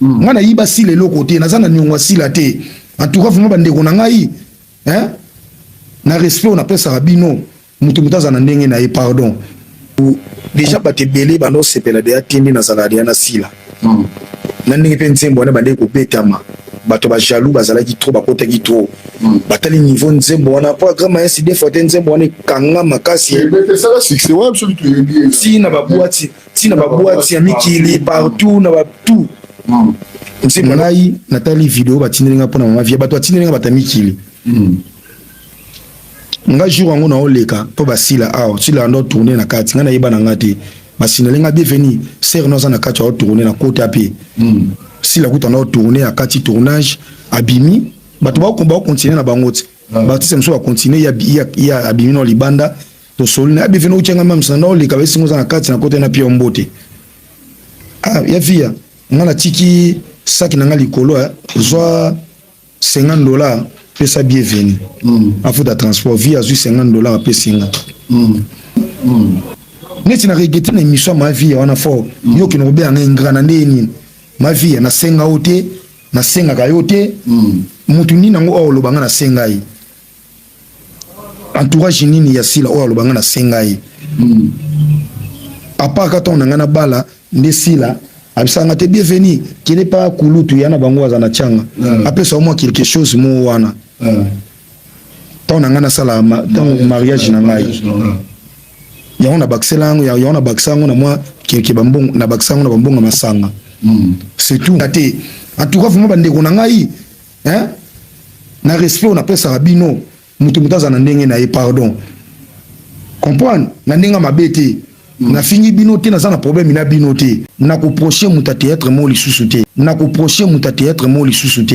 Ngai nayiba Sila eloko te, naza na niongo ya Sila te. En tout cas vraiment, bandeko na ngai, hein, na respect oyo napesaka bino, moto moto aza na ndenge na ye, pardon. Déjà bato ebele banda osepela deya te nde nazalaka deya na Sila, na ndenge mpe nzembo wana bandeki kobetama. Bato bajaloux bazalaki trop, bakotaki trop, batali niveau nzembo wana po grand maesi des fois te. Nzembo wana ekanga makasi ntina baboîte, ntina baboîte ya mikili partout na batout. Nzembo ngai natali video batindeli nga mpona mama via, bato batindeli nga, bato ya mikili. Nga jour yango naoleka mpo basila awa, sila ando tourne na kati, ngai nayeba na nga te. Basinale nga bienvenu ser no aza na kati aotourne na kota mpe sila kuta na otourne akati tournage, abimi, bato baocontinue na bango te. Baartiste mosusu bacontinue, ye abimi na libanda. Tosoli na bienvenu otianga mamisa na oleka, baesingo oza na kati na kota na pia mbote. Ah, ya via nga natiki saki na nga likolo, zwa 50 $, pesa bienvenu afuta transport. Vi azwi 50 $ apesi nga. Neti na regretter na émission ya mavia wana fort. Yo okende kobenga ingrat na ndenge nini? Mavia, nasenga yo te, nasengaka yo te. Mutu nini yango oyo oloba nga nasenga ye? Entourage nini ya Sila oyo aloba nga nasenga ye? Apart ka ntango na ngai na bala nde Sila abisaka te bienvenu kende pa kulutu ya na bango aza na tianga, apesa yo mwa quelque chose mo wana. Ntango na ngai nasala ntango mariage na ngai, yango nabakisela yango, yango nabakisa yango na mwa quelque bambongo, nabakisa yango na bambongo masanga, c'est tout te. En tout cas vraiment, bandeko na ngai, hein, na respect oyo napesaka bino, moto moto aza na ndenge na ye, pardon. Comprendre na ndenge mabe te, nafingi bino te, naza na problème na bino te. Nakoproche moto ya théâtre mo lisusu te, nakoproche moto ya théâtre mo lisusu te,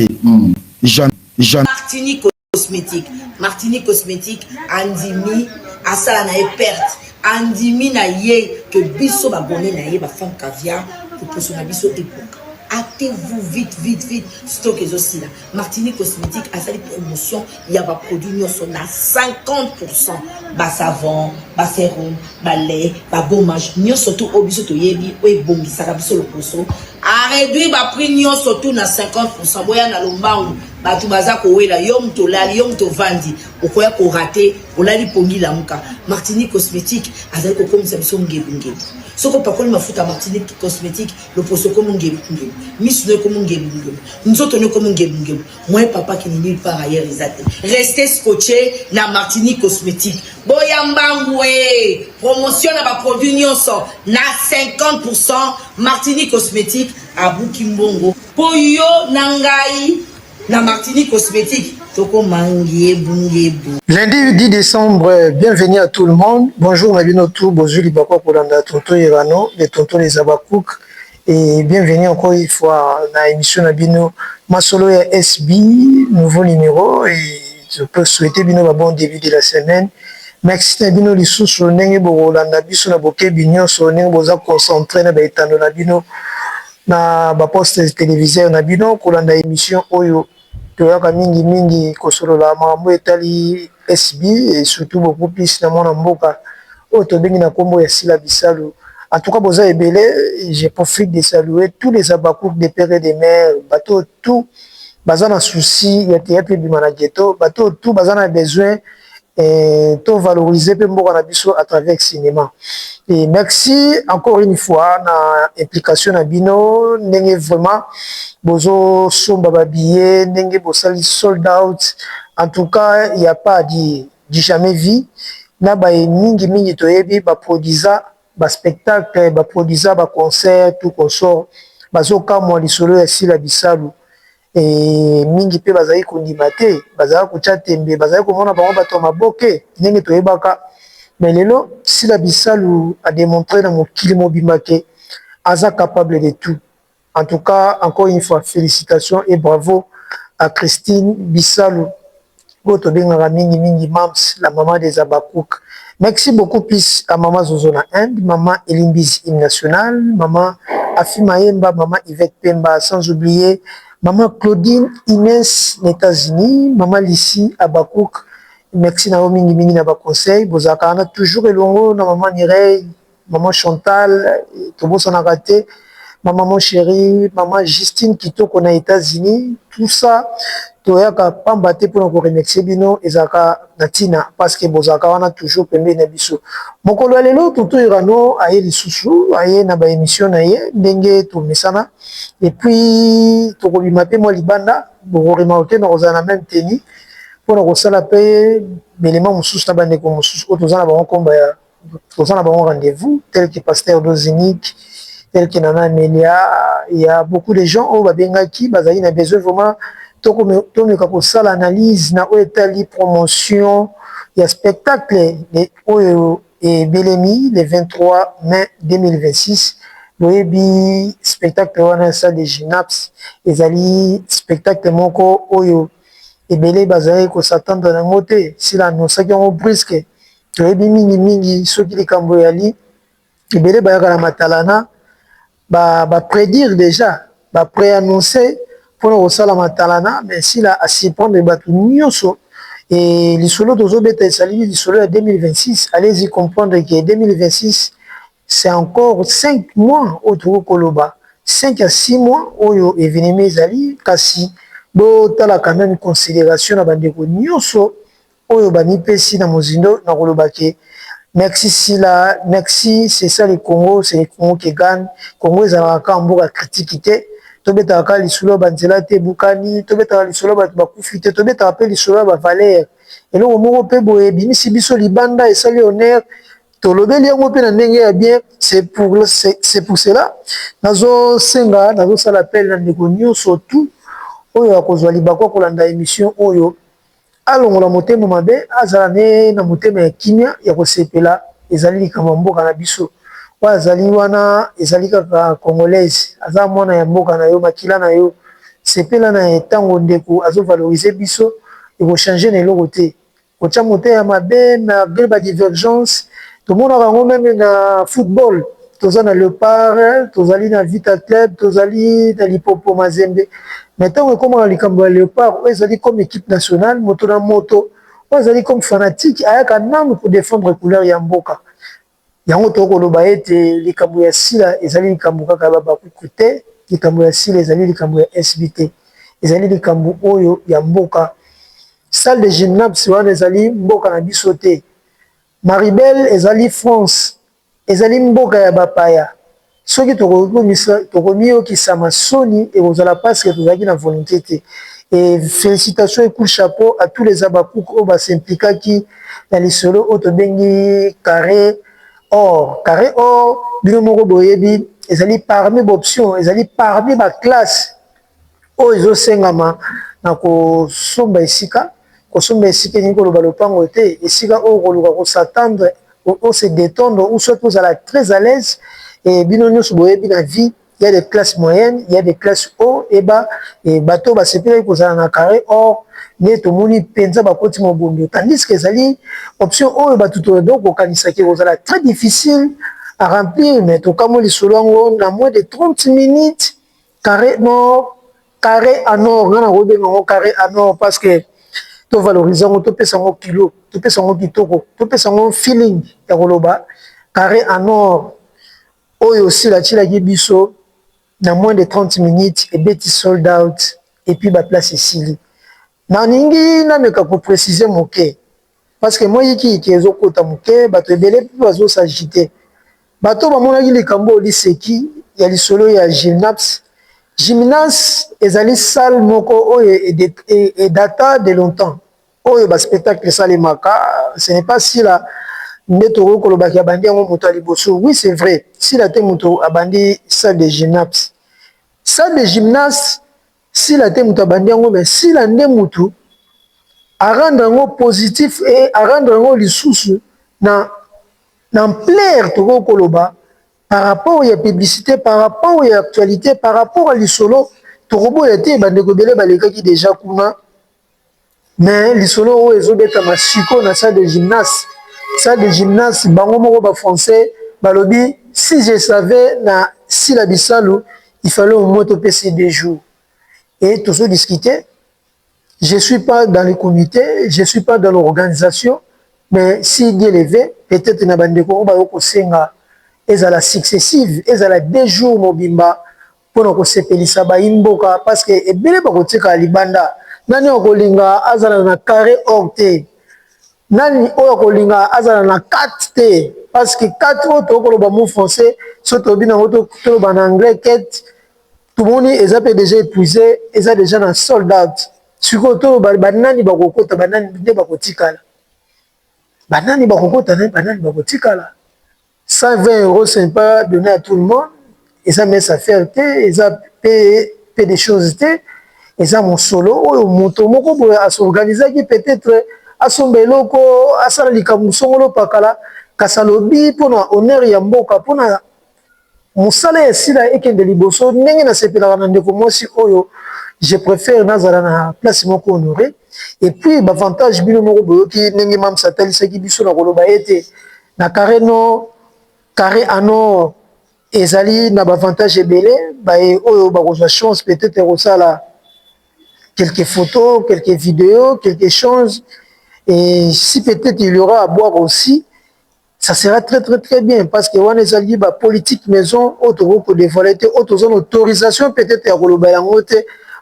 jamais, jamais. Martini Cosmétique, Martini Cosmétique andimi asala na ye perte, andimi na ye ke biso babone na ye, bafemme caviar, koposo na biso epoka. Hâtez-vous, vite, vite, vite, stock ezosila. Martini Cosmétique asali promotion ya baproduit nyonso na 50 %: basavon, basérum, balait, bagommage nyonso tu oyo biso toyebi, oyo ebongisaka biso loposo. Aréduire baprix nyonso tu na 50 %. Boya na lombangu, bato baza kowela. Yo moto olali, yo moto ovandi, okoya korater. Olali pongi, lamuka. Martini Cosmétique azali kokomisa biso ngebungebu. Soki opakoli mafuta ya Martini Cosmétique, loposo ekomi ngebungebu, miso no ekomi ngebungebu, nzoto no ekomi ngebungebu. Moyen papa kini nulle part ailleurs eza te. Restez scotché na Martini Cosmétique. Boya mbangu e, promotion na baproduit nyonso na 50 %. Martini Cosmétique abuki mbongo mpo yo na ngai. Na Martini Cosmétique tokoma ngebungebu. Lundi 10 décembre, bienvenue à tout le monde. Bonjour na bino tout, bonjour libakwa kolanda tonton Irano, les tontons les Abakouk. Et bienvenue encore une fois na émission na bino Masolo ya SB, nouveau numéro, et je peux souhaiter bino un bon début de la semaine. Merci na bino lisusu ndenge bokolanda biso na bokebi nyonso, ndenge boza concentré na baetando na bino, na baposte téléviseur na bino, kolanda émission oyo toyaka mingimingi kosolola makambo etali SB et surtout beaucoup plus na mwana mboka oyo tobengi na nkombo ya Sila Bisalu. En tout cas boza ebele, je profite de saluer tous les Abakouk de père et de mère, bato tout baza na souci ya théâtre ebima na ghetto, bato tout baza na besoin to valoriser mpe mboka na biso à travers cinéma. Et merci encore une fois na implication na bino, ndenge vraiment bozosomba babillet, ndenge bosali sold out. En tout cas il y a pas à dire, du jamais vu. Na baye mingimingi toyebi baproduisa baspectacle, baproduisa baconcert, tout consort, bazokamwa lisolo ya Sila Bisalu. E mingi mpe bazali kondima te, bazali kotya tembe, bazali komona bango bato ya maboke ndenge toyebaka. Mais lelo Sila Bisalu adémontré na mokili mobimba ke aza capable de tout. En tout cas encore une fois, félicitations et bravo à Christine Bisalu oyo tobengaka mingimingi Mams, la maman des Abakouk. Merci beaucoup plus à Mama Zozo na Inde, Mama Elimbizi hymne national, Mama Afi Mayemba, Mama Yvette Pemba, sans oublier Mama Claudine Inès na États-Unis, Mama Lissi Abakouk. Merci na yo mingimingi na baconseil bozalaka wana toujours elongo na Mama Mireille, Mama Chantal, tobosanaka te. Ma maman chérie, maman Justine Kitoko na États-Unis, tout ça, toyaka pamba te mpona koremercier bino, ezalaka na ntina parce que bozalaka wana toujours pembeni na biso. Mokolo ya lelo, tonton Irano aye lisusu, aye na baémission na ye ndenge tomesana. Et puis tokobima mpe mwa libanda, bokoremarquer na kozala na même tenue mpona kosala mpe belema mosusu na bandeko mosusu oyo toza na bango komba ya toza na bango rendez-vous, tel que pasteur Dozinique, tel que Nana Amelia. Il y a beaucoup de gens oyo babengaki, bazali na besoin vraiment tomeka kosala analyse na oyo etali promotion ya spectacle oyo ebelemi le 23 mai 2026. Boyebi spectacle wana ya salle de gymnase, ezali spectacle moko oyo ebele bazali kos'attendre yango te. Sila annonçaki yango brusque. Toyebi mingimingi soki likambo eyali, ebele bayaka na matalana, baprédire déjà, bapréannonce mpona kosala matalana, mais Sila asurprendre bato nyonso. E lisolo tozobeta ezali lisolo ya 2026. Allez-y comprendre que 2026, c'est encore 5 mois oyo tokoki koloba 5 à 6 mois oyo événement ezali. Kasi botala quand même considération na bandeko nyonso oyo bamipesi na mozindo na koloba ke merci Sila, merci. C'est ça le Congo, c'est le Congo qui gagne. Congo ezalaka kaka mboka critique te, tobetaka kaka lisolo ya banzela te ebukani, tobetaka lisolo ya bato bakufi te, tobetaka mpe lisolo ya bavaleur. Eloko moko mpe boye ebimisi biso libanda, esali honneur, tolobeli yango mpe na ndenge ya bien. C'est pour cela nazosenga, nazosala appel na ndeko nyonso tout oyo akozwa libaku kolanda émission oyo, alongola motema mabe, azala ne na motema ya kimia ya kosepela. Ezali likambo ya mboka na biso. Oyo azali wana ezali kaka congolaise, aza mwana ya mboka na yo, makila na yo. Sepela na ye ntango ndeko azovaloriser biso, ekochanger na eloko te. Kotia motema mabe malgré badivergence, tomonaka yango même na football. Toza na Léopard, tozali na Vita Club, tozali na Lipopo Mazembe, mais ntango ekomaka likambo ya Léopard oyo ezali comme équipe nationale, moto na moto oyo azali comme fanatique ayaka nanu kodéfendre couleur ya mboka. Yango tokoloba ete likambo ya Sila ezali likambo kaka ya babakuku te, likambo ya Sila ezali likambo ya SB te, ezali likambo oyo ya mboka. Salle de gymnase wana ezali mboka na biso te. Maribel ezali France, ezali mboka ya bapaya. Soki tokomiyokisama soni, ekozala parce que tozalaki na volonté te. Et félicitations et coup de chapeau à tous les abakouk oyo bas'impliquaki na lisolo oyo tobengi carré or. Carré or, bino moko boyebi, ezali parmi baoption, ezali parmi baclasse oyo ezosengama na kosomba esika. Kosomba esika elingi koloba lopango te, esika oyo koluka kos'attendre, ose détendre ou soit ozala très à l'aise. Et bino nyonso boyebi, na vie il y a des classes moyennes, il y a des classes haut et bas. Et bato basepelaki kozala na carré or nde tomoni mpenza bakoti mobondo, tandis que ezali option oyo bato donc kokanisaki kozala très difficile à remplir. Mais tokamwa lisolo yango, na moins de 30 minutes, carré nord, carré en or, nga na kobenga yango carré en or parce que tovaloriser yango, topesa yango kilo, topesa yango kitoko, topesa yango feeling ya koloba carré en or oyo osila atilaki biso, na moins de 30 minutes ebeti sold out et puis baplace esili. Nalingi nameka kopréciser moke parce que mwa yikiyiki ezokota moke, bato ebele mpe bazos'agiter. Bato bamonaki likambo oyo liseki ya lisolo ya gymnase. Gymnase ezali salle moko oyo edata de longtemps, oyo baspectacle esalemaka. Ce n'est pas Sila nde tokoki kolobaki abandi yango moto ya liboso. Oui, c'est vrai, Sila te moto abandi salle de gymnase. Salle de gymnase, Sila te moto abandi yango, mais Sila nde motu arendre yango positif e arendre yango lisusu na ampleur, tokoki koloba, par rapport ya publicité, par rapport ya actualité, par rapport ya lisolo. Tokoboya te, bandeko ebele balekaki déjà kuna, mais lisolo oyo ezobetama sikoyo na salle de gymnase, salle de gymnase, bango moko bafrançais balobi: si je savais, na Sila Bisalu, il fallait au moins topesa 2 jours et tozodiscuter. Je suis pas dans le comité, je suis pas dans l'organisation, mais si Dieu le veut, peut-être na bandeko oyo bayo kosenga ezala successive, ezala 2 jours mobimba. mpona kosepelisa bayi mboka, parce que ebele bakotikala libanda. Nani akolinga azala na carré or te? Nani oyo akolinga azala na 4 te? Parce que 4 oyo tokoloba mo français, so tolobi nango, toloba na anglais 4, tomoni eza mpe déjà épuisé, eza déjà na sold out. Sikoyo toloba, banani bakokota, banani nde bakotikala? Banani bakokota, banani bakotikala? 120 euros, ce n'est pas donné à tout le monde. Eza mince affaire te, eza pe des choses te. Eza mosolo oyo moto moko boye asorganizaki, peut-être asomba eloko, asala likambo songolo pakala, kasi alobi mpona honneur ya mboka, mpona mosala ya Sila ekende liboso. Ndenge nasepelaka na ndeko mwasi oyo, je préfère nazala na place moko honoré. Et puis baavantage, bino moko boyoki ndenge Mamsa atalisaki biso na koloba ete na carré nord, carré en or, ezali na baavantage ebele. Baye oyo bakozwa chance peut-être kosala quelques photos, quelques vidéos, quelque chose, et si peut-être il y aura à boire aussi, ça sera très très très bien, parce que wana ezali bapolitique maison oyo tokoki kodévoiler te, oyo toza na autorisation peut-être ya koloba yango te.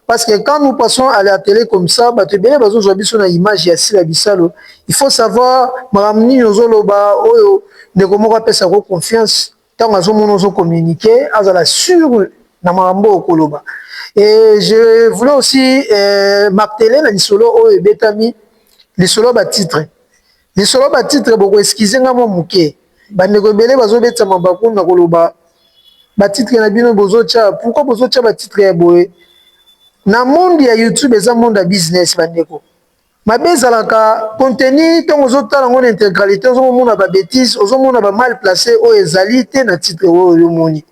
Parce que quand nous passons à la télé comme ça, bato ebele bazozwa biso na image ya Sila Bisalo. Il faut savoir makambo nini ozoloba. Oyo ndeko moko apesako confiance, ntango azomona ozocommuniquer, azala sûr na makambo oyo koloba. Et je voulais aussi marteler na lisolo oyo ebetami, lisolo batitre, lisolo batitre. Bokoexcuser nga mwa moke, bandeko ebele bazobetisa mabaku na koloba batitre na bino bozotya. Pourquoi bozotya batitre ya boye na monde ya YouTube? Eza monde ya business, bandeko. Mabe ezalaka contenu. Ntango ozotala yango na intégralité, ozomona babêtises, ozomona bamal placé oyo ezali te na titre oyo omoni.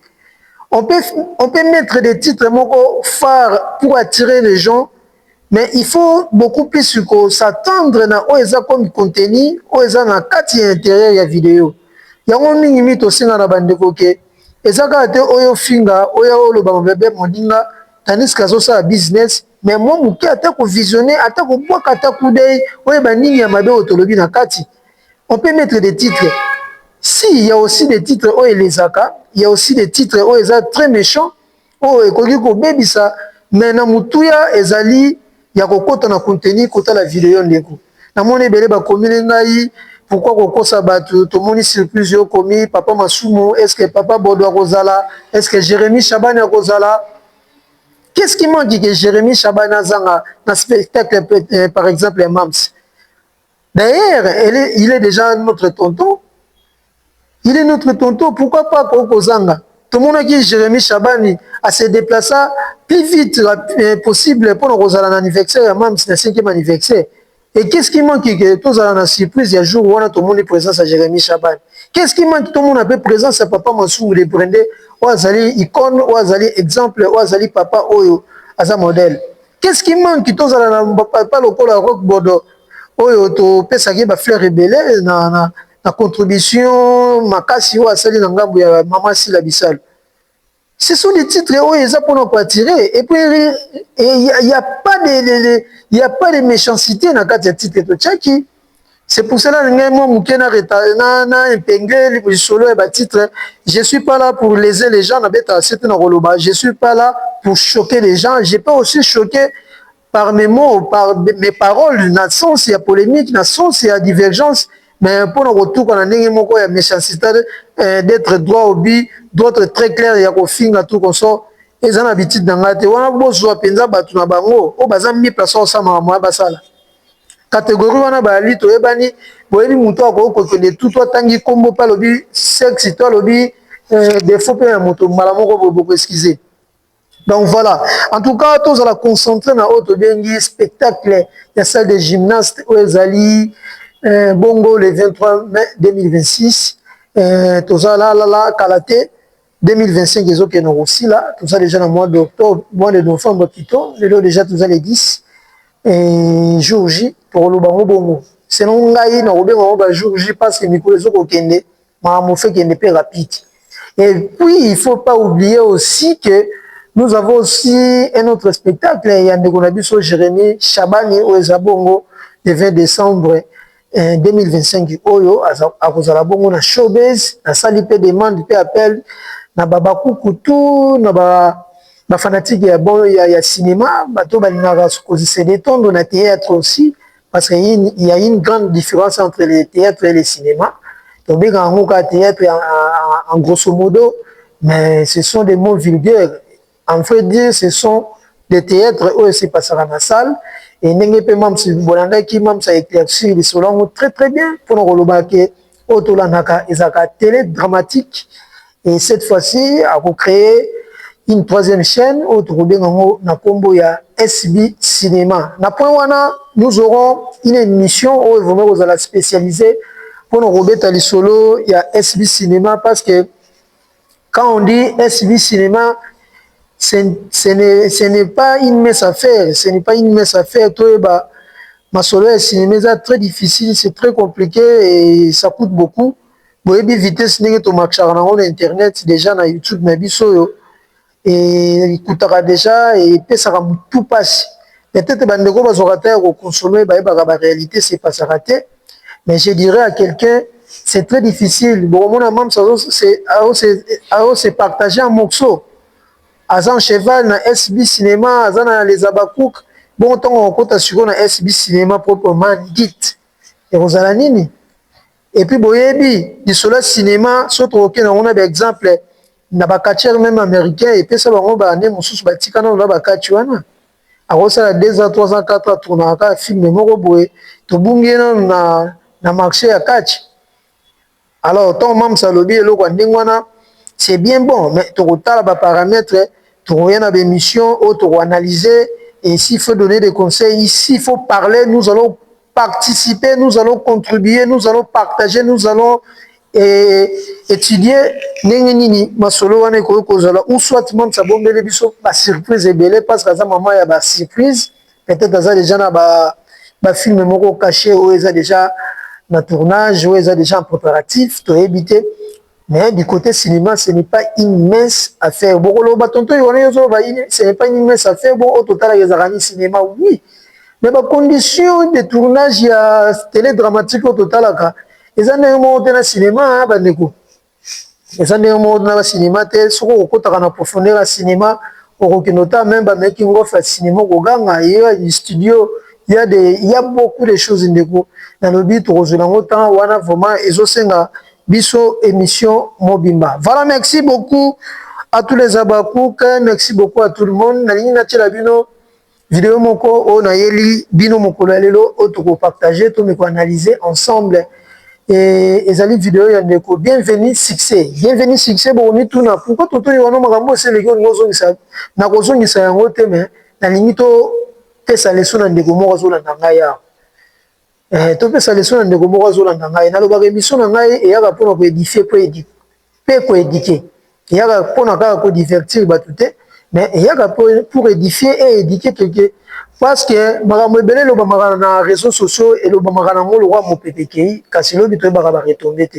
On peut mettre des titres moko phare pour attirer les gens, mais il faut beaucoup plus s'attendre na oyo eza comme contenu, oyo eza na kati ya intérieur ya video yango. Mingimingi tosenga na bandeko ke eza kaka te oyo finga, oyo oloba mabe moninga, tandis que azosala business. Mais mwa moke, ata kovisionner, ata kobwaka ata coup d'œil, oyeba nini ya mabe oyo tolobi na kati. On peut mettre des titres, si il y a aussi des titres oyo elezaka, il y a aussi des titres oyo eza très méchant, oyo ekoki kobebisa. Mais na motuya ezali ya kokɔta na contenu, kotala video. Ndeko, namoni ebele bakomeli ngai: pourquoi kokosa bato? Tomoni surprise yo okomi papa Masumu. Est ce que papa Bodo akozala? Est ce que Jérémi Chabani akozala? Qu'est-ce qui manque que Jérémi Chabani azanga na spectacle, par exemple ya Mams? D'ailleurs, il est déjà notre tonton, il est notre tonton, pourquoi pas kokozanga? Tomonaki Jérémi Chabani ase déplaça plus vite possible mpona kozala na anniversaire ya Mams, na cinquième anniversaire. Et qu'est-ce qui manque que tozala na surprise ya jour wana, tomoni présence ya Jérémi Chabani? Qu'est-ce qui manque tomona mpe présence ya papa Masumu de Brende, oyo azali icône, oyo azali exemple, oyo azali papa oyo aza modèle? Qu'est-ce qui manque tozala na papa lokola Rock Bodo, oyo topesaki bafleur ebele na contribution makasi oyo asali na ngambo ya mama Sila Bisalo? Ce sont des titres oyo eza mpona koattirer. Et puis il y a pas de il y a pas de méchanceté na kati ya titre totiaki. C'est pour cela ngai mwa moke na épingle lisolo ya batitre. Je suis pas là pour léser les gens, nabetaka sete na koloba, je suis pas là pour choquer les gens. J'ai pas aussi choqué par mes mots, par mes paroles, na sens ya polémique, na sens ya divergence, mais mpona kotuka na ndenge moko ya méchanceté, d'être droit au but, d'être très clair, ya kofinga tout consort, eza na habitude na ngai te. Wana bozwa mpenza bato na bango oyo baza mi place osala makambo ya basala catégorie wana. Bayali toyebani, boyebi moto akoki kokende tutu, atangi nkombo mpe alobi sexe to alobi défaut mpe ya moto mbala moko boye, bokoexcuser. Donc voilà, en tout cas tozala concentré na oyo tobengi spectacle ya salle de gymnaste, oyo ezali bongo le 23 mai 2026. Tozala lala kala te, 2025 ezokende kosila, toza déjà na mois d'octobre, mois de novembre plutôt. Lelo déjà toza le 10. Jour J tokoloba ngo bongo. Selon ngai, nakobenga ngo ba jour J parce que mikolo ezokokende, makambo fe kende mpe rapide. Et puis il faut pas oublier aussi que nous avons aussi un autre spectacle ya ndeko na biso Jérémie Chabani, oyo eza bongo le 20 décembre 2025, oyo akozala bongo na Showbase. Nasali mpe demande mpe appel na babakuku tu na ba Ba fanatiques ya bon ya cinéma, bato balingaka se détendre na théâtre aussi, parce que il y a une grande différence entre le théâtre et le cinéma. Tobengaka yango kaka théâtre en grosso modo, mais ce sont des mots vulgaires. En vrai dire, ce sont des théâtres oyo esepasaka na salle. E ndenge mpe Mams bolandaki, Mams aéclaircir lisolo yango très très bien mpona koloba ke oyo tolandaka ezalaka télé dramatique. Et cette fois-ci, akocréer une troisième chaîne oyo tokobenga yango na nkombo ya SB Cinéma. Na point wana, nous aurons une émission oyo vraiment kozala spécialisée mpona kobeta lisolo ya SB Cinéma, parce que quand on dit SB Cinéma, ce n'est pas une mince affaire, ce n'est pas une mince affaire. Toyeba masolo ya cinéma eza très difficile, c'est très compliqué et ça coûte beaucoup. Boyebi vitesse ndenge tomarchaka nango na internet déjà, na YouTube na biso oyo ekutaka déjà, epesaka motu mpasi. Peut-être bandeko bazwaka ta ya koconsommer bayebaka baréalité sepasaka te, mais je dirais à quelqu'un, c'est très difficile. Bokomona Mams azo se partager en morceau, aza en cheval na SB Cinéma, aza na Les Abakouk. Bongo ntango okota sikoyo na SB Cinéma proprement dit, ekozala nini? Et puis boyebi lisolo ya cinéma, so tokokende yango na baexemple na bacatcheurs même américain, epesa bango baane mosusu batika nano na bacatch wana, akosala 2 ans, 3 ans, 4 ans, tournaka kaka film moko boye, tobungi ye nano na marché ya catch. Alors ntango Mams alobi eloko ya ndenge wana, c'est bien bon, mais tokotala baparamètre, tokoya na baémission oyo tokoanalyser. Et s'il faut donner des conseils, s'il faut parler, nous allons participer, nous allons contribuer, nous allons partager, nous allons étudier ndenge nini masolo wana ekoki kozala, ou soit Mams abombeli biso basurprise ebele, parce que aza mama ya basurprise. Peut-être aza déjà na bafilm moko caché oyo eza déjà na tournage, oyo eza déjà en préparatif, toyebi te. Mais du côté cinéma, ce n'est pas une mince affaire. Bokoloba tonton wana yozoloba ce n'est pas une mince affaire, bon, oyo totalaka ezalaka ni cinéma. Oui, mais bacondition de tournage ya télé dramatique oyo totalaka eza ndenge moko te na cinéma. Bandeko, eza ndenge moko na bacinéma te. Soki okokotaka na profondeur ya cinéma, okokende ota même bamaking of ya cinéma, okoganga ye studio, il y a beaucoup de choses. Ndeko, nalobi tokozwela yango temps wana, vraiment ezosenga biso émission mobimba. Voilà, merci beaucoup à tous les Abakouk, merci beaucoup à tout le monde. Nalingi natiela bino video moko oyo nayeli bino mokolo ya lelo, oyo tokopartage, tomeko analyser ensemble. Ezali video ya ndeko Bienvenu Succès. Bienvenu Succès, bokomituna pourquoi totoni wana makambo eseleki, olingi ozongisa. Nakozongisa yango te, mais nalingi topesa leso na ndeko moko azolanda ngai awa. Topesa leso na ndeko moko azolanda ngai. Nalobaka émission na ngai eyaka mpona koédifier mpe koéduquer, eyaka mpona kaka kodivertir bato te, mais eyaka pour édifier et éduquer quelqu'un, parce que makambo ebele elobamaka na réseaux sociaux, elobamaka nango lokwa mopepe ekei, kasi lobi toyebaka baretombées te.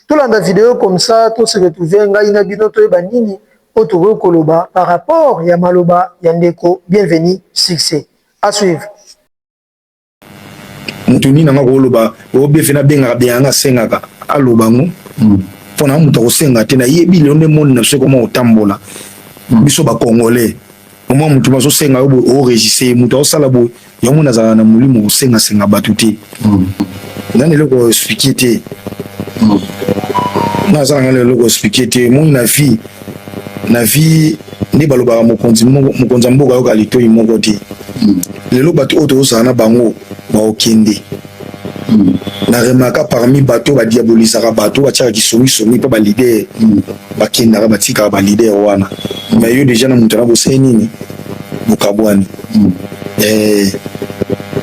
Tolanda video comme ça, tose retrouve ngai na bino, toyeba nini oyo tokoki koloba par rapport ya maloba ya ndeko Bienvenu Succès. À suivre. Moto nini nanga koloba oyo Bienvenu abengaka benganga, asengaka, aloba ngo mpona moto akosenga te. Nayebi lelo nde moni na biso ekoma kotambola, biso bacongolais, omwa moto bazosenga yo boye, oregistre moto aosala boye. Yango nazalaka na molimo kosengasenga bato te. Nani eloko expliquer te, nga aza nanga eloko expliquer te. Moi na vie nde balobaka mokonzi mokonzi ya mboka ayoka litoi moko te. Lelo bato oyo tozosala na bango baokende na remarka parmi bato badiabolisaka, bato batiaka kisongisongi mpo baleader bakendaka, batikaka baleader wana. Mais yo déjà na moto na bosei nini, bokabwani.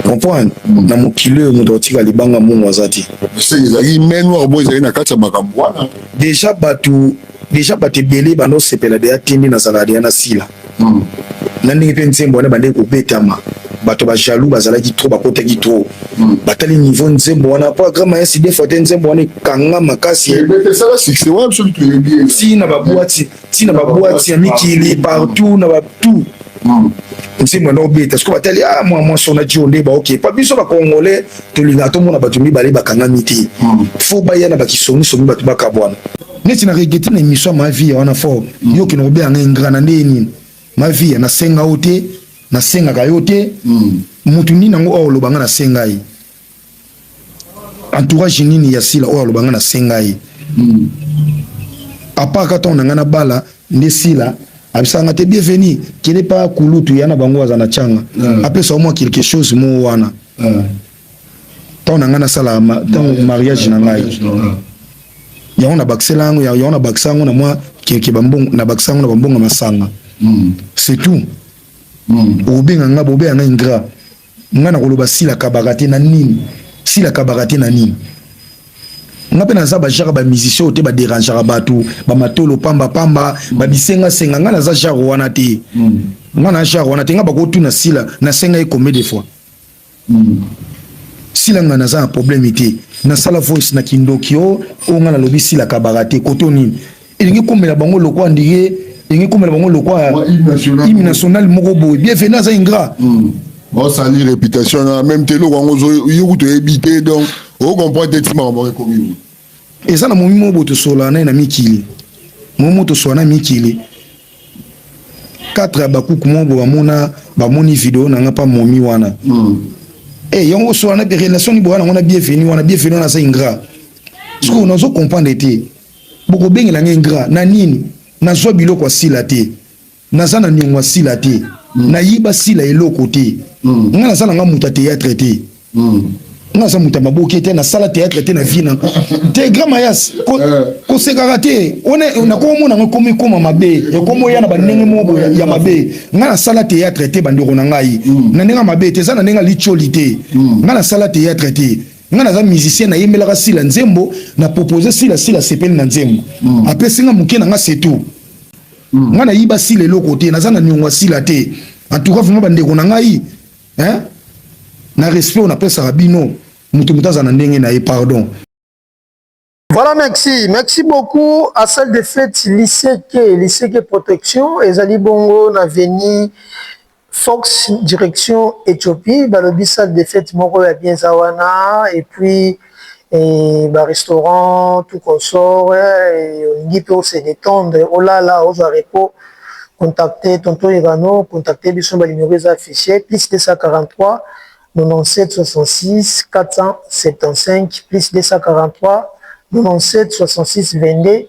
Comprendre, na mokili oyo moto akotika libanga mbongo aza te. Ezalaki main noire bo ezali na kati ya makambo wana. Déjà bato ebele bandosepela deya te nde nazalaka deya na sila na ndenge mpe nzembo wana bandeki kobetama. Bato bajaloux bazalaki trop, bakotaki trop, batali niveau nzembo wana po grand mayesi des fois te, nzembo wana ekanga makasi. Esala succès wana, biso toyebi. Ntina baboîte ya mikili partout na batout, nzembo wana obeta. Siko batali ah, mwa mwasi wana dio nde baoke pa biso bacongolais tolingaka tomona bato mibale bakangami te, fo baya na bakisongisongi, bato bakabwana. Neti na regretter na émission ya ma vie wana fort, yo okende kobenganga ingrat na nde nini. Ma vie, nasenga yo te, nasengaka yo te. Mutu nini yango oyo oloba nga nasenga ye? Entourage nini ya Sila oyo aloba nga nasenga ye? À part ka ntango na ngai nabala nde Sila abisaka nga te: "Bienvenu, kende pa kulutu ya na bango aza na tianga, apesa yo mwa quelque chose mo wana." Ntango na ngai nasala, ntango mariage na ngai, yango nabakisela yango, yango nabakisa yango na mwa quelque bambongo, nabakisa yango na bambongo masanga, c'est tout. Okobenga nga, bobenga nga ingrat. Nga na koloba Sila kabaka te na nini? Sila kabaka te na nini? Nga mpe naza bagenre bamusicien oyo te baderangeaka bato bamatolo pambapamba, babisengasenga. Nga naza genre wana te, nga na genre wana te. Nga bakotuna Sila nasenga ye combien de fois. Sila, nga naza na problème te. Nasala voice na kindoki o oyo nga nalobi Sila kabaka te. Koto nini elingi komela bango lokwa ndike, elingi komela bango lokwa hymne national moko boye. Bienvenu aza ingrat. Osali réputation na même te, eloko yango yo kutu oyebi te, donc ocomprendre te ti makambo ekomi. Eza na momi moko boye tosola naye na mikili, momi moko tosola na mikili, 4 ya bakuku moko boye bamona, bamoni video na nga mpa momi wana. Eh, yango osola na relation ni boya nango na Bienvenu wana. Bienvenu wana aza ingrat. Sikoyo nazo comprendre te, bokobengela nga ingrat na nini? Nazwa biloko ya Sila te, naza na niongo ya Sila te, nayiba Sila eloko te. Nga naza na nga moto ya théâtre te, nga naza moto ya maboke te, nasala théâtre te na vie na te. Grand mayas, kosekaka te, nakomona ngo ekomi koma mabe, ekomi oya na bandenge moko ya mabe. Nga nasala théâtre te, bandeko na ngai, na ndenge ya mabe te, eza na ndenge ya litioli te. Nga nasala théâtre te, nga naza musicien. Nayembelaka Sila nzembo, na propose Sila, Sila sepeli na nzembo, apesi nga moke na nga, c'est tout. Nga nayiba Sila eloko te, naza na niongo ya Sila te. En tout cas, vraiment, bandeko na ngai, hein? Na respect oyo napesaka bino, moto moto aza na ndenge na ye, pardon. Voilà, merci. Merci beaucoup à salle de fête Lycée Lycée Protection, ezali bongo na avenue Fox, direction Éthiopie, balobi salle de fête moko ya bien zawana et puis et ba restaurant tout consort et olingi pe se détendre, olala, ozwa repos, contacter tonton Irano, contacter biso, ba numéro eza affiché: plus 243 97 66 475, plus 243 97 66 22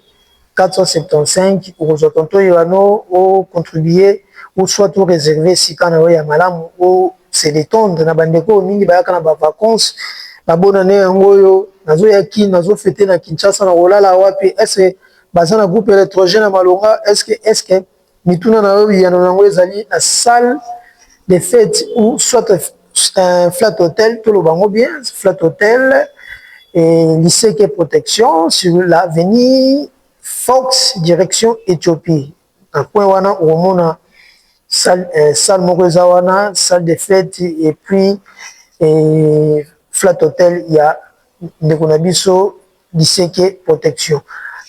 475. Okozwa tonton Irano, ocontribuer ou soit oréserver esika na yo ya malamu, o se détendre. Na bandeko oyo mingi bayaka na bavacances, babonane yango oyo nazoyaki, nazofêter na Kinshasa, na kolala wapi? Est-ce baza na groupe électrogène ya malonga? Est-ce mituna na yo, biyano yango ezali na salle de fête ou soit un flat hôtel, toloba yango bien, flat hôtel et lycée protection sur l'avenue Fox, direction Éthiopie. Na coin wana okomona salle, salle moko eza wana, salle de fête et puis flat hôtel ya ndeko na biso Liseke Protection.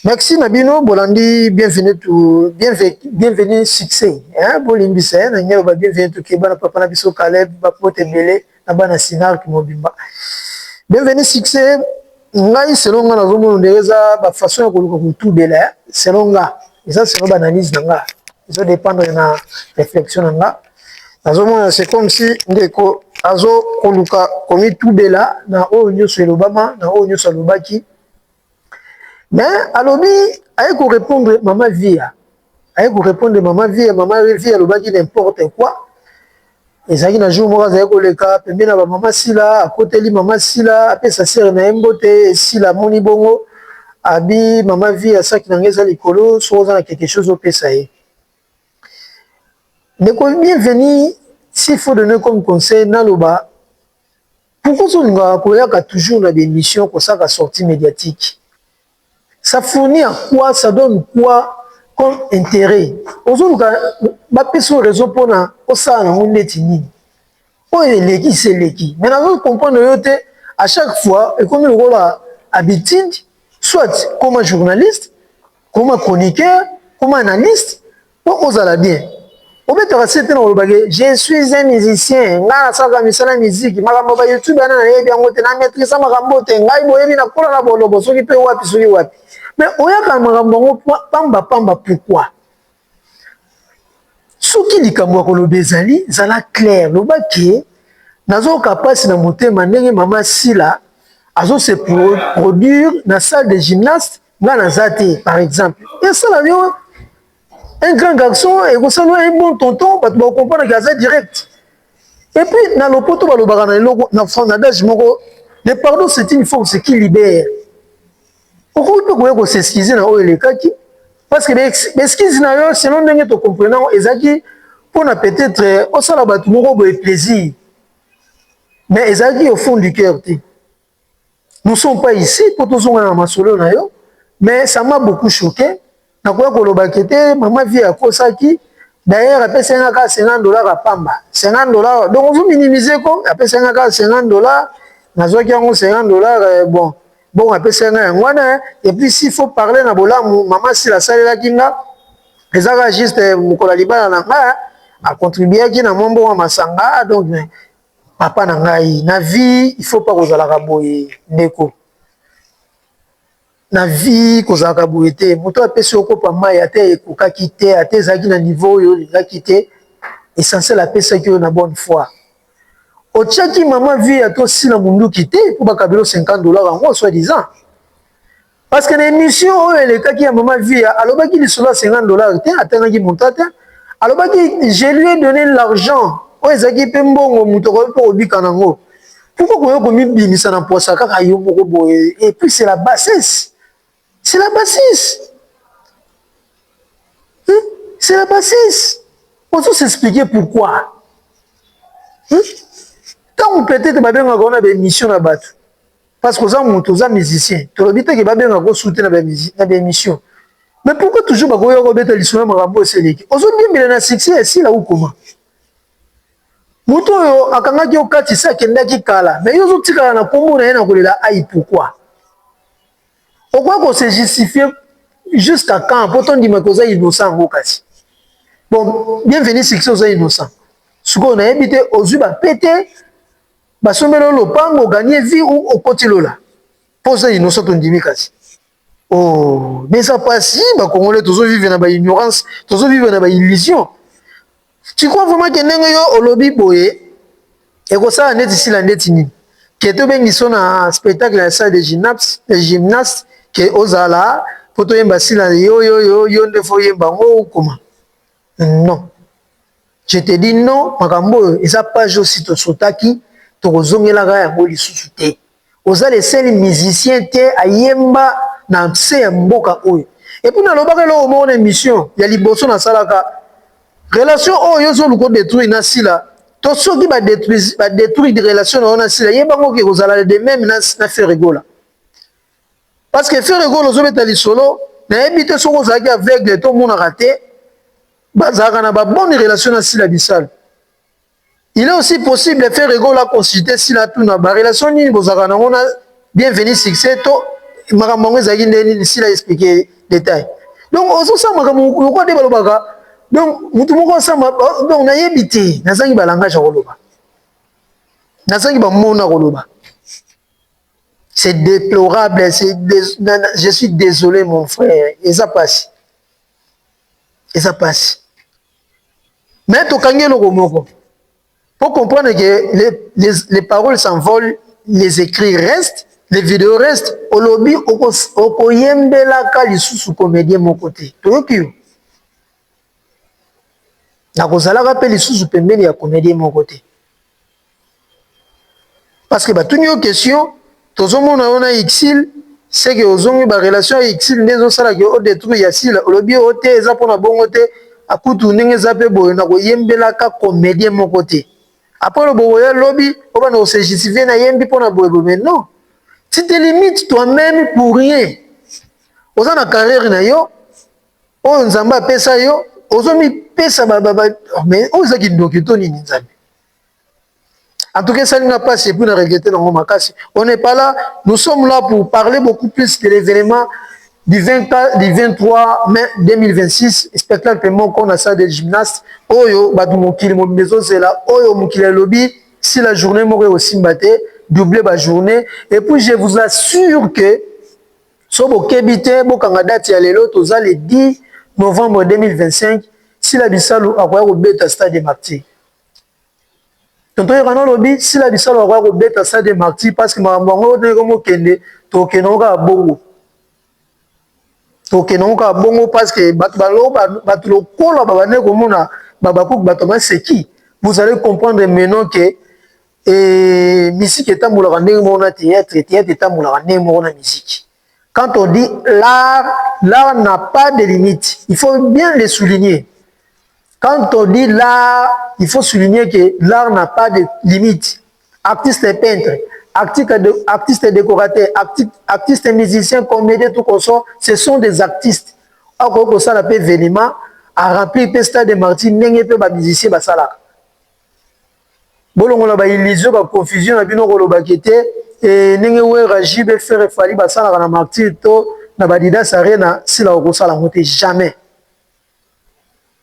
Merci na bino bolandi. Bienvenue to bienvenue, bienvenue succès, hein, bolimbisa na ngai ba bienvenue tokeba na papa na biso Caleb, bapote ebele na bana Sinark mobimba. Bienvenue succès, ngai selon nga nazomona ndenge eza bafaçon ya koluka kotubela. Selon nga, eza selon baanalyse na nga, ezodépendre na réflexion na nga. Nazomona c'est comme si ndeko azokoluka komitubela na oyo nyonso elobama, na oyo nyonso alobaki. Mais alobi aye korépondre mama Via, aye korépondre mama Via. Mama Via alobaki n'importe quoi. Ezalaki na jour moko azalaki koleka pembeni na bamama Sila, akoteli mama Sila, apesa sere na ye mbote. Sila amoni bongo, abi: "Mama Via, saki na ngai eza likolo, soki oza na quelque chose opesa ye." Ndeko Bienvenu, s'il faut donner comme conseil, naloba: pourquoi ozolingaka koyaka toujours na bémission, kosaka sortie médiatique? Ça fournit à quoi? Ça donne quoi comme intérêt? Ozoluka bapesa yo raison mpona osala nango neti nini? Oyo eleki se eleki, mais nazo comprendre yo te. À chaque fois ekomi lokola habitude, soit comme journaliste, comme chroniqueur, comme analyste, mpo ozala bien, obetaka se te na kolobake: "Je suis un musicien, ngai nasalaka misala ya miziki, makambo ba YouTube wana nayebi yango te, na maîtrise makambo te, ngai boyebi nakola na bolobo soki mpe wapi, soki wapi." Mais oyaka makambo yango pamba pamba, pourquoi? Soki likambo ya koloba ezali, zala clair, loba ke nazoyoka mpasi na motema ndenge mama Sila azo se produire na salle de gymnaste, nga naza te par exemple. Esala yo un grand garçon, ekosala un bon tonton, bato bakocomprendre ke aza direct. Et puis na lopoto balobaka na eloko na adage moko, le pardon, c'est une force qui libère. Okoki mpe koya kos'excuser na oyo elekaki, parce que baexcuse na yo, selon ndenge tocomprendre yango, ezalaki mpona peut-être osala bato moko boye plaisir, mais ezalaki au fond du cœur te. Nous sommes pas ici mpo tozonga na masolo na yo, mais ça m'a beaucoup choqué. Nakoya kolobaki te mama vie akosaki. D'ailleurs, apesi nga kaka 50 $ apamba, 50 $. Donc ozominimiser ko apesi nga kaka 50 $, nazwaki yango 50 $. Bon, apesi nga yango wana. Et puis, s'il faut parler na bolamu, mama Sila asalelaki nga, eza kaka juste mokolo ya libala na nga, acontribuaki na mwa mbongo ya masanga. Donc papa na ngai, na vie il faut pas kozalaka boye, ndeko. Na vie kozalaka boye te. Moto apesi yo kopa mai, ata ekokaki te, ata ezalaki na niveau oyo olingaki te, essentiel apesaki oyo na bonne foi. Otiaki mama vie ata osila munduki te mpo bakabelo 50 $ yango, soi disant, parce que na émission oyo elekaki ya mama vie, alobaki lisolo ya 50 $ te, atangaki montant te. Alobaki: "Je lui ai donné l'argent oyo ezalaki mpe mbongo moto akoki mpo kobika nango." Pourquoi koya komibimisa na mposa kaka yo moko boye? Et puis c'est la bassesse, c'est la bassesse, hein? C'est la bassesse. Ozo s'expliquer pourquoi, hein? Ntango peut-être babengaka wana baémission na bato, parce que oza moto, oza musicien, tolobi teke babengaka osu te na baémission, mais pourquoi toujours bakoya kobeta lisolo ya makambo eseleki? Ozodiembela na succès esila ukoma moto oyo akangaki yo kati se akendaki kala, mais yo ozotikala na nkombo na ye na kolela ai. Pourquoi okoki kose justifier jusqu'à quand mpo tondimaki oza innocent yango? Kasi bon, bienvenu succès, oza innocent. Sikoyo nayebi te, ozwi bapete, basombeli yo lopango, ogagner vie ou okoti lola mpo oza innocent, tondimi. Kasi oh, mais eza pasi, bacongolais tozovivre na baignorance, tozovivre na baillusion. Tu crois vraiment ke ndenge yo olobi boye ekosala neti sila ndeti nini ke tobengi so na spectacle ya salle de gymnaste, de gymnaste, ke ozala mpo toyemba sila yo yo yo yo nde fo oyemba yango okoma? Non, je te dis non. Makambo oyo eza page osi tosotaki, tokozongelaka yango lisusu te. Oza le seul musicien te ayemba na se ya mboka oyo. Et puis nalobaka eloko moko na émission ya liboso nasalaka: relation oyo ozoluka odétruire na sila, to soki badétruire relation na yo na sila, yebango oke kozala de même na Ferre Gola, parce que Ferre Gola ozobeta lisolo, nayebi te soki ozalaki aveugle to omonaka te, bazalaka na babonne relation na sila bisalo. Il est aussi possible Ferre Gola consulter sila, tuna barelation nini bozalaka nango na bienvenu succès, to makambo yango ezalaki nde nini. Sila expliquer détail. Donc ozosala makambo lokola nde balobaka, donc motu moko asamba. Donc nayebi te, nazangi balangage ya koloba, nazangi bamona koloba. C'est déplorable, c'est je suis désolé, mon frère. Eza pasi, eza pasi. Mais tokangi eloko moko pour comprendre que les paroles s'envolent, les écrits restent, les vidéos restent. Olobi okoyembelaka lisusu comédien moko te. Toyoki yo, nakozalaka mpe lisusu pembeni ya comédien moko te, parce que batuni yo question: tozomona yo na exil, seke ozongi barelation ya exil nde ezosalaka odétruire ya sila. Olobi oyo te, eza mpona bongo te, akutu ndenge eza mpe boye, nakoyembelaka comédien moko te. Après lobo boye, lobi obanda kose justifier: nayembi mpona boye boye. Mais non, tu te limites toi-même pour rien. Oza na carrière na yo oyo Nzambe apesa yo, ozomipesa. Mais oyo eza kindoki to nini, Nzambe? En tout cas, ça n'a pas, c'est pour ne regretter nango makasi. On n'est pas là, nous sommes là pour parler beaucoup plus de l'événement du 24, du 23 mai 2026, spectacle moko na salle de gymnaste oyo bato mokili mobimba ezozela, oyo mokili alobi si la journée moko ekosimba te, double ba journée. Et puis je vous assure que so bokebi te, bokanga date ya lelo, toza le 10 novembre 2025. Sila Bisalu akoya kobeta Stade des Martyrs. Tonton Irano alobi Sila Bisalu akoya kobeta Stade des Martyrs parce que makambo yango ndenge komokende tokende yango kaka bongo. Tokende yango kaka bongo parce que bato bato lokola babandaki komona babakuku bato maseki. Vous allez comprendre maintenant que et musique etambolaka ndenge moko na théâtre, théâtre etambolaka ndenge moko na musique. Quand on dit l'art, l'art n'a pas de limite. Il faut bien le souligner. Quand on dit l'art, il faut souligner que l'art n'a pas de limite. Artiste et peintre, artiste, artiste décorateur, artiste, artiste musicien, comédien, tout consort, ce sont des artistes. Akoki kosala mpe événement, a remplir mpe stade de Martyrs ndenge mpe bamusicien basalaka. Bolongola ba illusion, ba confusion na bino kolobaki te e ndenge Wera, JB, Ferre, Fally basalaka na Martyrs to na b'Adidas Arena, Sila okosala yango te jamais.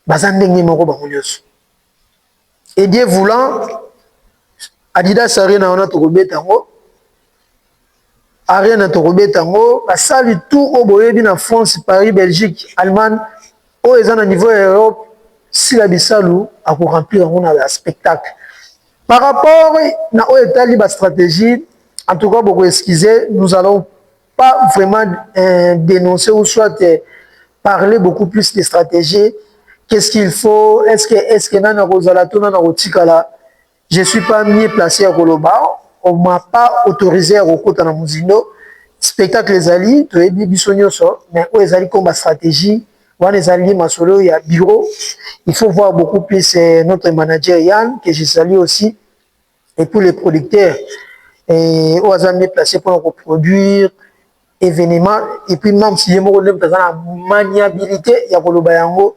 Baza ndenge moko bango nyonso. Et Dieu voulant, Adidas Arena wana tokobeta yango, Arena tokobeta yango, basali tout oyo boyebi na France, Paris, Belgique, Allemagne, oyo eza na niveau ya Europe, Sila Bisalu akoremplir yango na spectacle. Par rapport na oyo etali bastratégie, en tout cas beaucoup excusez, nous allons pas vraiment dénoncer ou soit parler beaucoup plus de stratégie. Qu'est-ce qu'il faut? Est-ce que nani akozala to nani akotikala? Je suis pas mieux placé ya koloba, on m'a pas autorisé ya kokota na mozindo. Spectacle ezali, toyebi biso nyonso, mais oyo ezali comme bastratégie wana ezali masolo ya bureau. Il faut voir beaucoup plus notre manager Yann, que je salue aussi, et pour les producteurs oyo aza mieux placé mpona koproduire événement. Et puis même si ye moko nde moto aza na maniabilité ya koloba yango,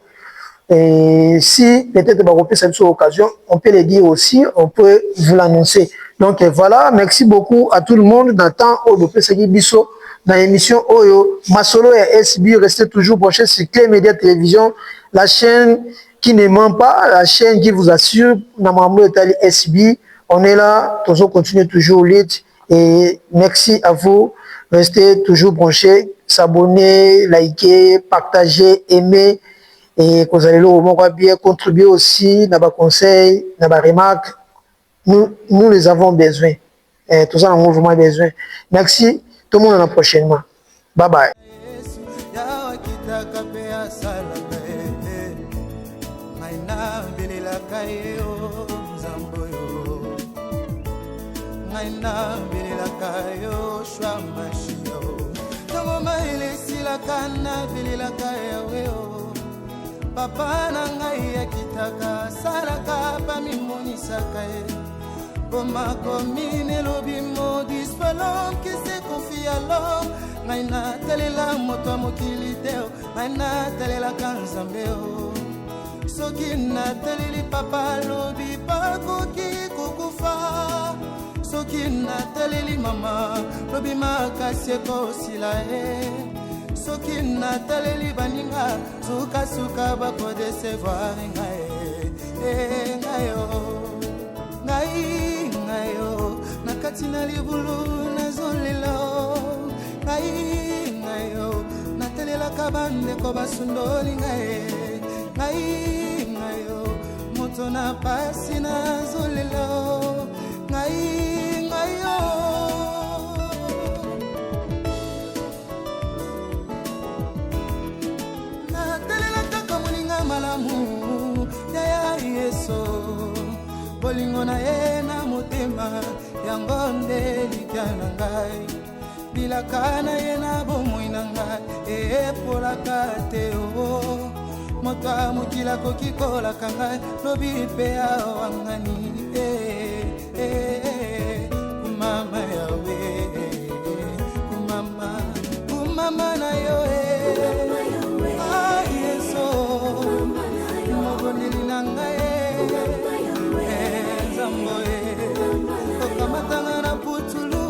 et si peut-être bakopesa biso occasion, on peut le dire aussi, on peut vous l'annoncer. Donc voilà, merci beaucoup à tout le monde na temps oyo bopesaki biso na émission oyo Masolo ya SB. Restez toujours branchés sur Clé Média Télévision, la chaîne qui ne ment pas, la chaîne qui vous assure na makambo etali SB. On est là, toujours, continuer toujours lead et merci à vous. Restez toujours branchés, s'abonner, liker, partager, aimer et kozala eloko moko bien, contribuer aussi na baconseil, na baremarque. Nous, nous les avons besoin. Toza nango vraiment besoin. Merci, tomonana prochainement. Bye bye. Akitaka mpe asalaka ye, ngai nabelelaka ye o Nzambe oyo, ngai nabelelaka yo shwa mashio ntango mayele esilaka, nabelelaka Yawe o Papa na ngai, akitaka asalaka, bamimonisaka ye po makomi nelobi maudit soit l'homme qui se confie à l'homme. Ngai natalela moto ya mokili te, ngai natalelaka Nzambe o. Soki nataleli papa, alobi bakoki kokufa. Soki nataleli mama, lobi makasi ekosila ye. Soki nataleli baninga, sukasuka bakodécevoir ngai. E ngai o, ngai, ngai o, na kati na libulu nazolela. Ngai, ngai o, natelelaka bandeko basundoli ngai. Ngai, ngai o, moto na pasi nazolela. Ngai, ngai o. Natelela kaka moninga malamu yaya Yesu, bolingo na ye na motema yango nde likya na ngai, bilaka na ye na bomoi na ngai epolaka te o. Moto ya mokili akoki kolaka ngai, lobi mpe awangani. Kumama Yawe, kumama, kumama na yo e Yesu, mobondeli na ngai Nzambe e, okamatanga na putulu,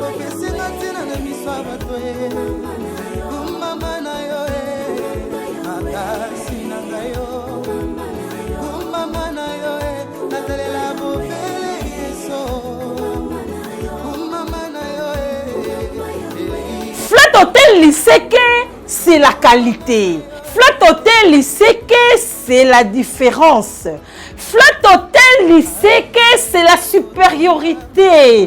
opesinga ntina na miso ya bato e. Kumama na yo e, makasi na ngai yo, kumama na yo e, natalela bobele Yesu, kumama na yo e. Flat Hotel Liseke, c'est la qualité. Flat Hotel Liseke. Liseke, c'est la différence. Flat Hotel Liseke, c'est la supériorité.